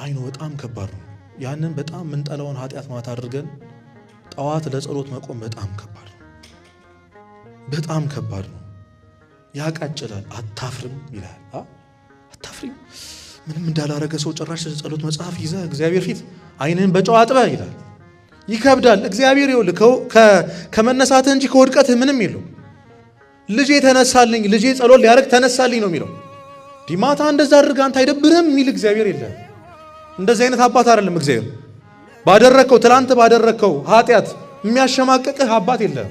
አይኖ በጣም ከባድ ነው። ያንን በጣም የምንጠላውን ኃጢአት ማታ አድርገን ጠዋት ለጸሎት መቆም በጣም ከባድ ነው። በጣም ከባድ ነው። ያቃጭላል። አታፍርም ይላል። አታፍሪም? ምንም እንዳላረገ ሰው ጭራሽ ጸሎት መጽሐፍ ይዘህ እግዚአብሔር ፊት ዓይንህን በጨው አጥበህ ይላል። ይከብዳል። እግዚአብሔር ይኸውልህ ከመነሳትህ እንጂ ከውድቀትህ ምንም የለው። ልጄ ተነሳልኝ፣ ልጄ ጸሎት ሊያደርግ ተነሳልኝ ነው የሚለው። ዲማታ እንደዛ አድርገህ አንተ አይደብርህም የሚል እግዚአብሔር የለም። እንደዚህ አይነት አባት አይደለም እግዚአብሔር። ባደረግከው ትላንት ባደረግከው ኃጢአት የሚያሸማቅቅህ አባት የለም፣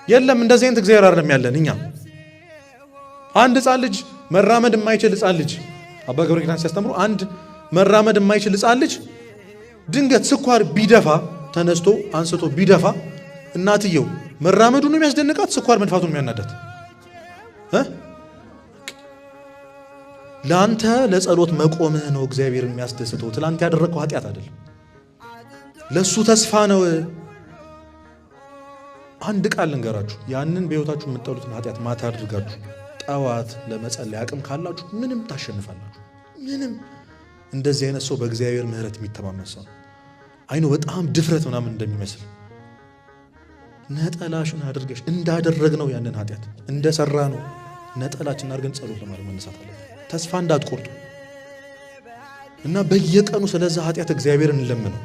የለም። እንደዚህ አይነት እግዚአብሔር አይደለም ያለን እኛ። አንድ ሕፃን ልጅ፣ መራመድ የማይችል ሕፃን ልጅ፣ አባ ገብረ ኪዳን ሲያስተምሩ፣ አንድ መራመድ የማይችል ሕፃን ልጅ ድንገት ስኳር ቢደፋ፣ ተነስቶ አንስቶ ቢደፋ፣ እናትየው መራመዱ ነው የሚያስደንቃት፣ ስኳር መድፋቱ ነው የሚያናዳት? ለአንተ ለጸሎት መቆምህ ነው እግዚአብሔር የሚያስደስተው። ትላንት ያደረግከው ኃጢአት አይደለም። ለእሱ ተስፋ ነው። አንድ ቃል ልንገራችሁ፣ ያንን በሕይወታችሁ የምትጠሉትን ኃጢአት ማታ አድርጋችሁ ጠዋት ለመጸለይ አቅም ካላችሁ ምንም ታሸንፋላችሁ። ምንም። እንደዚህ አይነት ሰው በእግዚአብሔር ምሕረት የሚተማመን ሰው ነው። አይኖ በጣም ድፍረት ምናምን እንደሚመስል፣ ነጠላሽን አድርገሽ እንዳደረግነው፣ ያንን ኃጢአት እንደሰራ ነው ነጠላችን አድርገን ጸሎት ለማድረግ መነሳት አለብን። ተስፋ እንዳትቆርጡ እና በየቀኑ ስለዛ ኃጢአት እግዚአብሔርን እንለምነው።